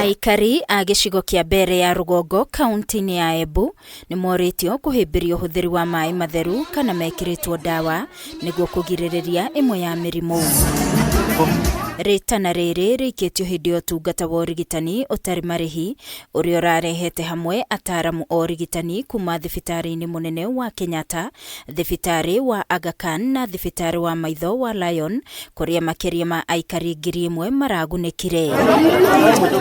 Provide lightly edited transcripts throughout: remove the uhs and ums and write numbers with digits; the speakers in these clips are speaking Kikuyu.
Aikari a gĩcigo kĩa Mbeere ya rũgongo kaunti-inĩ ya Embu nĩ morĩtio kũhĩmbĩria ũhũthĩri wa maĩ matheru kana mekĩrĩtwo ndawa nĩguo kũgirĩrĩria ĩmwe ya mĩrimũ. Rĩtana rĩrĩ rĩikĩtio hĩndĩ ya ũtungata wa ũrigitani ũtarĩ marĩhi ũrĩa ũrarehete hamwe ataaramu a ũrigitani kuma thibitarĩ-inĩ mũnene wa Kenyatta, thibitarĩ wa Aga Khan na thibitarĩ wa maitho wa Lion kũrĩa makĩria ma aikari 1000 maragunĩkire.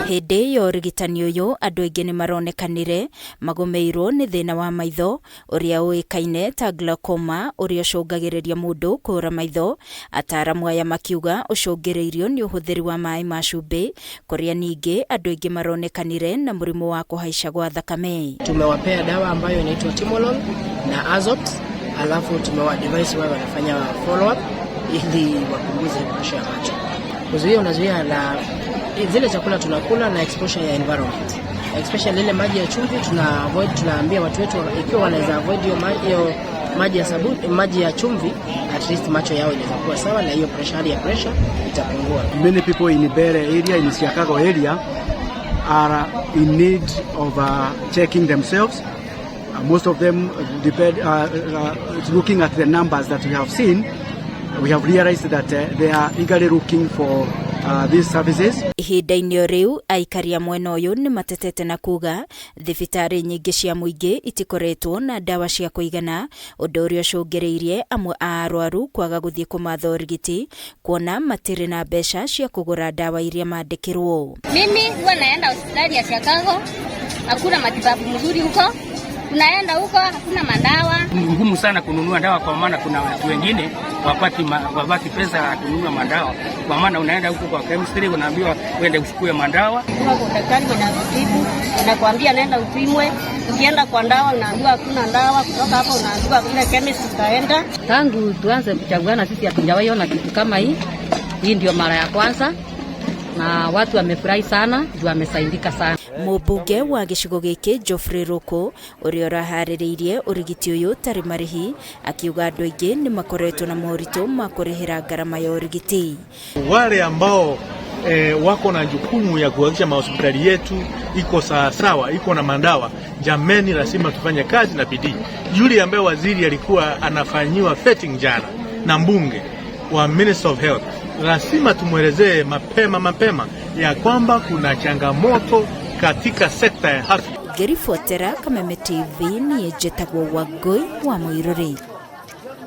Hĩndĩ ya ũrigitani ũyũ andũ aingĩ nĩ maronekanire magũmĩirwo nĩ thĩna wa maitho ũrĩa ũĩkaine ta glaucoma ũrĩa ũcũngagĩrĩria mũndũ kũra maitho. Ataaramu aya makiuga ũcũngĩrĩirio nĩ ũhũthĩri wa maĩ ma cumbĩ, kũrĩa ningĩ andũ aingĩ maronekanire na mũrimũ wa kũhaica gwa thakame. Tumewapea dawa ambayo inaitwa Timolol na Azopt, alafu tumewa advise wawe wanafanya follow up ili wapunguze pressure ya macho. Kuzuia, unazuia na zile chakula tunakula na exposure ya environment. Especially ile maji ya chumvi tuna avoid, tunaambia watu wetu ikiwa wanaweza avoid hiyo maji, hiyo maji ya sabuni, maji ya chumvi, at least macho yao inaweza kuwa sawa na hiyo pressure, hali ya pressure itapungua. Many people in Mbeere area, in Siakago area, are in need of checking themselves. Most of them depend, looking at the numbers that we have seen, we have realized that they are eagerly looking for these services. Ihinda-inĩ o rĩu aikari a mwena ũyũ nĩ matetete na kuga thibitarĩ nyingĩ cia mũingĩ itikoretwo na ndawa cia kũigana, ũndũ ũrĩa ũcũngĩrĩirie amwe a arwaru kwaga gũthiĩ kũmatha ũrigiti kuona matirĩ na mbeca cia kũgũra ndawa iria mandĩkĩrwo. Mimi huwa naenda hospitali ya Chicago, hakuna matibabu mzuri huko. Tunaenda huko hakuna madawa. Ni ngumu sana kununua dawa kwa maana kuna watu wengine wapati pesa ya kununua madawa. Kwa maana unaenda huko kwa chemistry unaambiwa uende uchukue madawa. Kwa daktari mwenye anakutibu, anakuambia nenda upimwe. Ukienda kwa dawa unaambiwa hakuna dawa, kutoka hapo unaambiwa ile chemist utaenda. Tangu tuanze kuchaguana sisi hatujawahi ona kitu kama hii. Hii ndio mara ya kwanza na watu wamefurahi sana juu wamesaidika sana. Mũmbunge wa gĩcigo gĩkĩ Geoffrey Ruku ũrĩa ũraharĩrĩirie ũrigiti ũyũ ũtarĩ marĩhi akiuga andũ aingĩ nĩ makoretwo na moritũ ma kũrĩhĩra ngarama ya ũrigiti. Wale ambao wako na jukumu ya kuhakikisha mahospitali yetu iko sawasawa, iko na madawa, jameni, lazima tufanye kazi na bidii. Yule ambaye waziri alikuwa anafanyiwa vetting jana na mbunge wa Minister of Health, lazima tumwelezee mapema mapema ya kwamba kuna changamoto katika sekta ya afya. Ngĩribotera Kameme TV, niĩ njĩtagwo Wangũi wa Mũirũrĩ.